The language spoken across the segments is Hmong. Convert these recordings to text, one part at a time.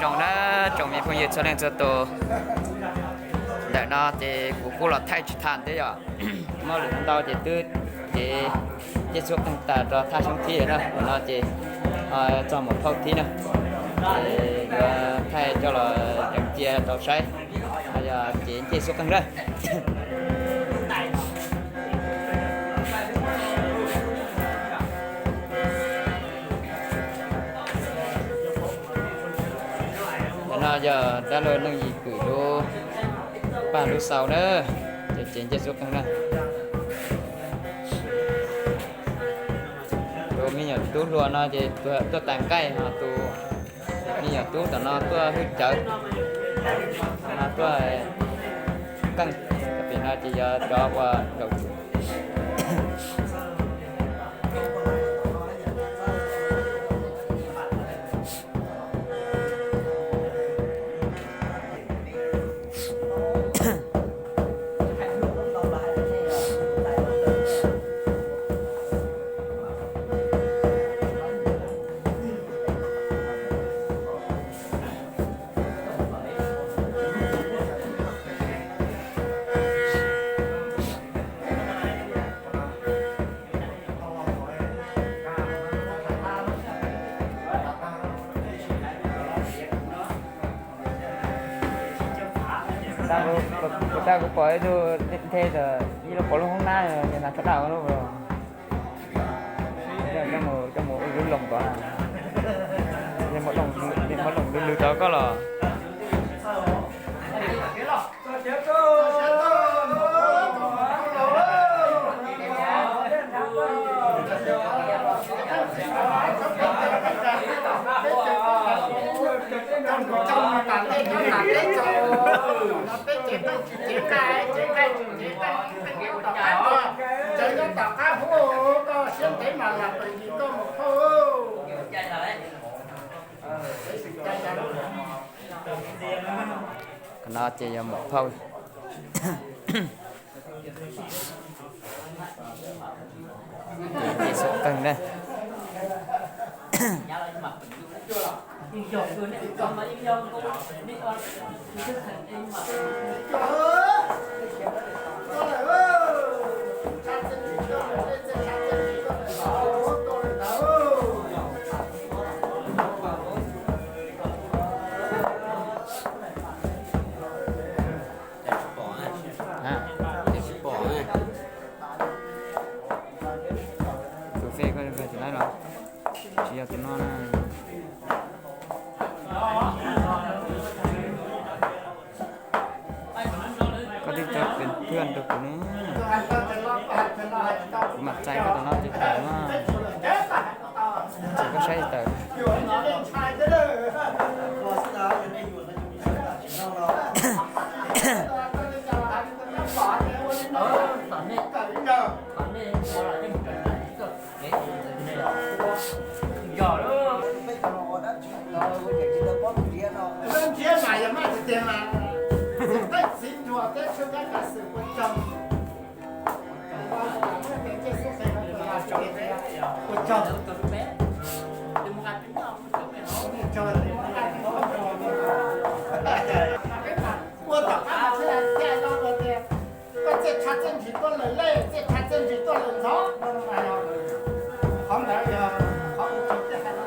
Zoo na, tsoom me phooj ywg txhua leej txhua tus, ntawm no ces kuv kuj los thaij tsis tham thiab yom. Muaj lwm ntau ces twb cev ncej xuab qeeg tas rau thaj xyoob thib na, no ces txog mus phauj thib na, ces yuav thaij coj los tseem cia rau saib, yog cev ncej xuab qeeg na. Cov no yog dab laug Neej Yim Kwm lub paj lub xaus na, ces cev ncej xuab qeeg na. Tus me nyuam tub hluas no ces tuaj tais nqaij, ho tus me nyuam tub tom no tuaj hwj cawv, no tuaj qeej, pem no ces yog cov uas nkaum. Puas tas kuv pom ib tug nthe tas ib lub pov lub hoob nab, nag tshaj daj lub. Coj mus ua lub loos tod, muab loos lwv tod koj los. Peb ces peb tsis cev nqaij, cev nqaij tsis cev nqaij, peb nqaij tom qab tuaj, cawv nyob tom qab hub, koj siab ntev mas lam peem nkim koj mus phauj. Qhov no ces yog mus phauj. Ces xub qeeg na. Tus fej koj tsis laib los? Tsis yog tus no na. Koj twb cov pes phuaj rau kuv ne. Kuv mam txais koj tom no ces tawm na. Txais koj saib tawm. Ntsiab mas yog maj tiag tiag mas, txiv ntsuag teb tshuaj kab kav xwm ua tsaug. Ua tsaug. Ua tom qab thiaj li tiag no tias, koj txiaj tshav txiaj ntsig tuaj lawm lej, txiaj tshav txiaj ntsig tuaj lawm ntxov no mas yog, qhov ntawd yog qhov ua tsaug thiaj hais no.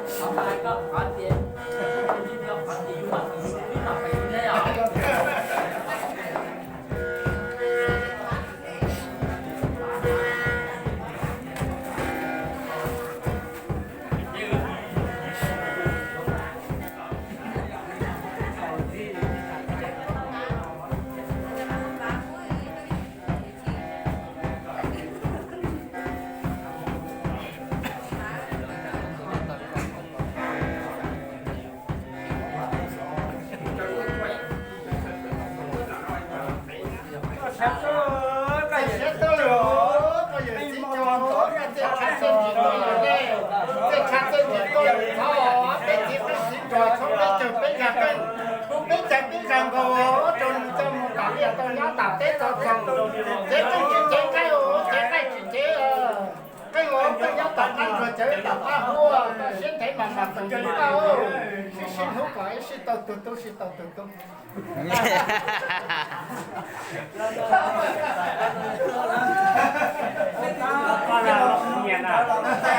Siab tuaj lawm, koj yawm txiv coj, txiaj tshav txiaj ntsig tuaj lawm, txiaj tshav txiaj ntsig tuaj lawm ntxov, peb txiv peb txiv nrog tshoob peb cawg peb zag qeej, pub peb cawg peb zag nkaus, rau nws coj mus tom liaj tau nyob tom teb tau txaus, cev qeej tsis cev nqaij, cev nqaij tsis cev qeej, qeej nyob tom qab ntsuag cawv tom qab huab, koj siab ntev mas mas feem nkim koj. Hnub kom ib sij tau tus tub, sij tau tus tub.